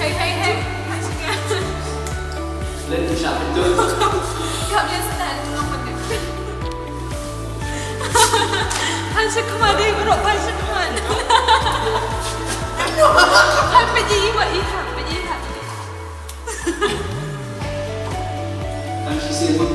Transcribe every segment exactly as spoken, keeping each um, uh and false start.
Hey, hey, hey. Len tu siapa tu? Kau biasa tak ada tolong pakai. Han sa kmane, bro, han sa kmane. Han pynjah iwa iha, pynjah iha. Han sa sibuk.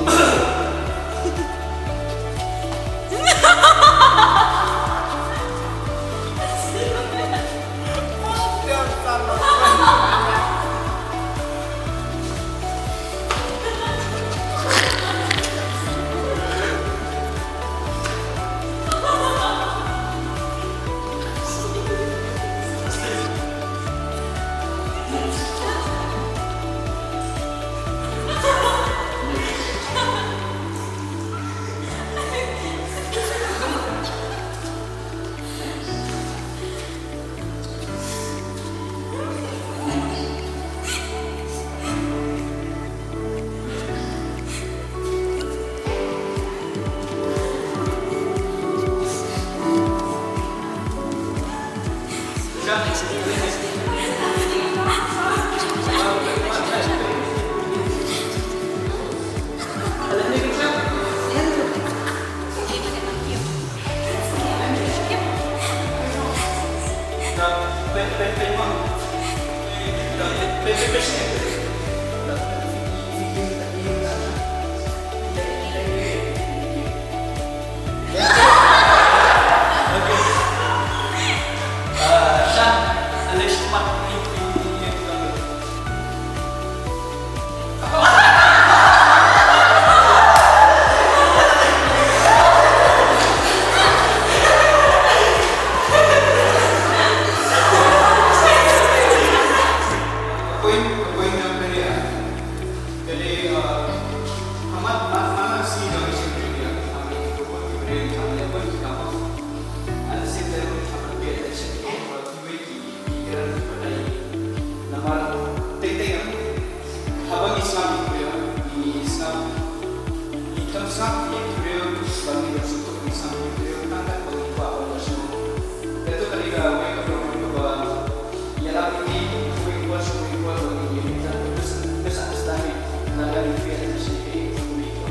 Namar teng teng haba ngi sngap ïa ki briew, ngi sngap, ngi khlem sngap ïa ki briew ba ngi dang sngewthuh, ngi sngap ïa ki briew tang katba ngi kwah ban ïohsngew. Kato ka dei kawei ka problem kaba ïalap ïa ngi, kawei ka problem, kawei ka problem ba ngi ïa ngi tang ka mis-, misunderstanding. Lada ngi peit ïa ka shisha ka ïa ka kawei ka.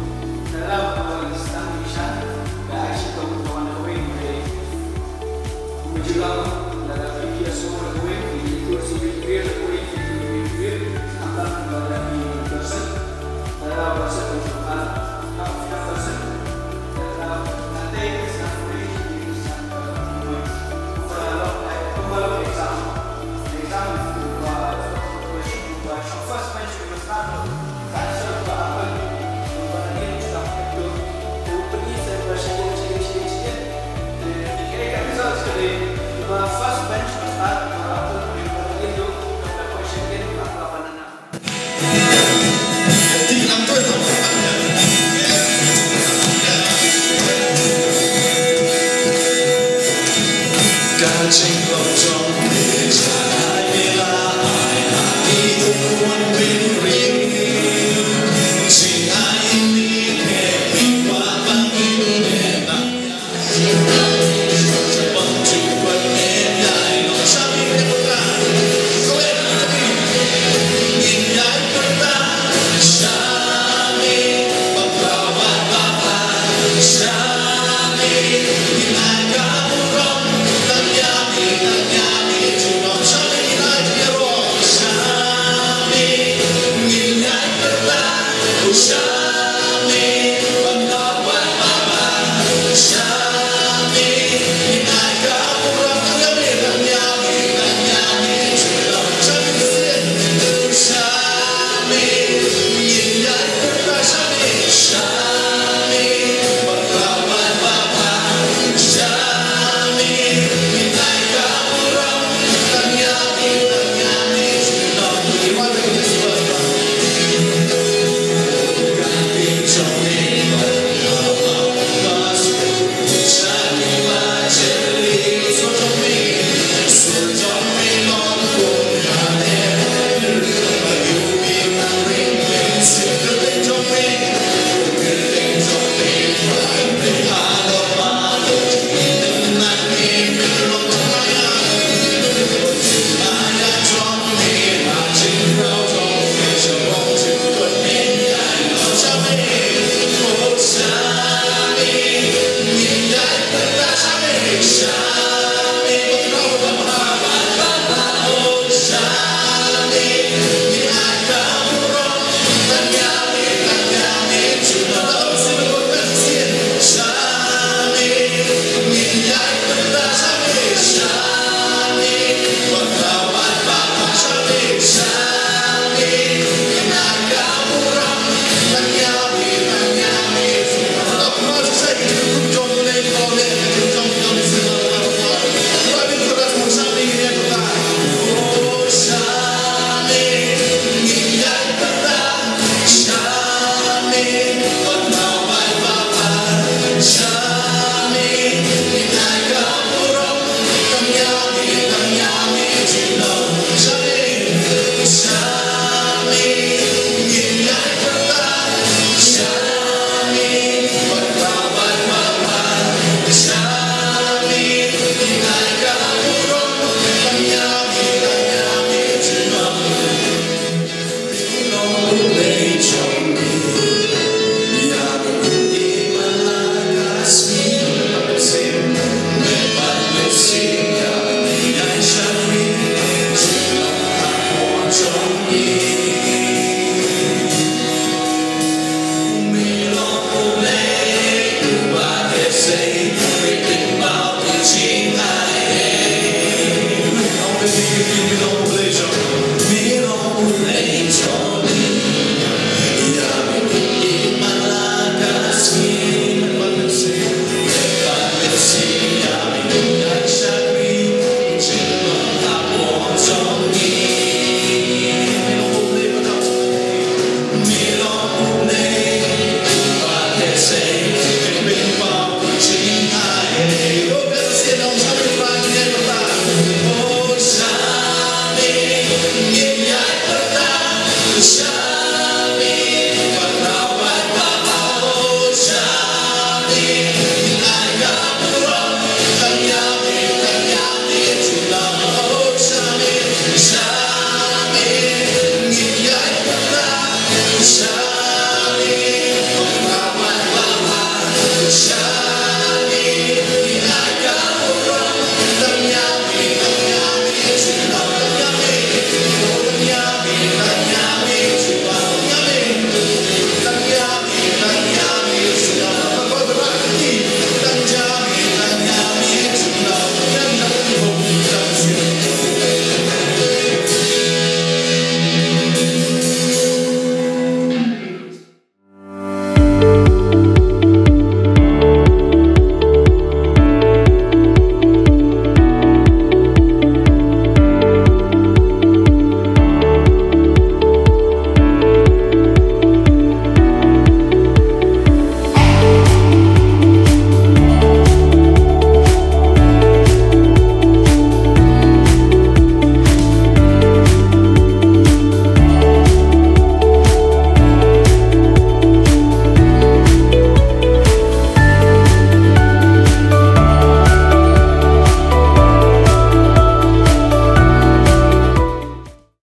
Lada ba ngi sdang ngi shan, ka action ka wan kawei ka dei.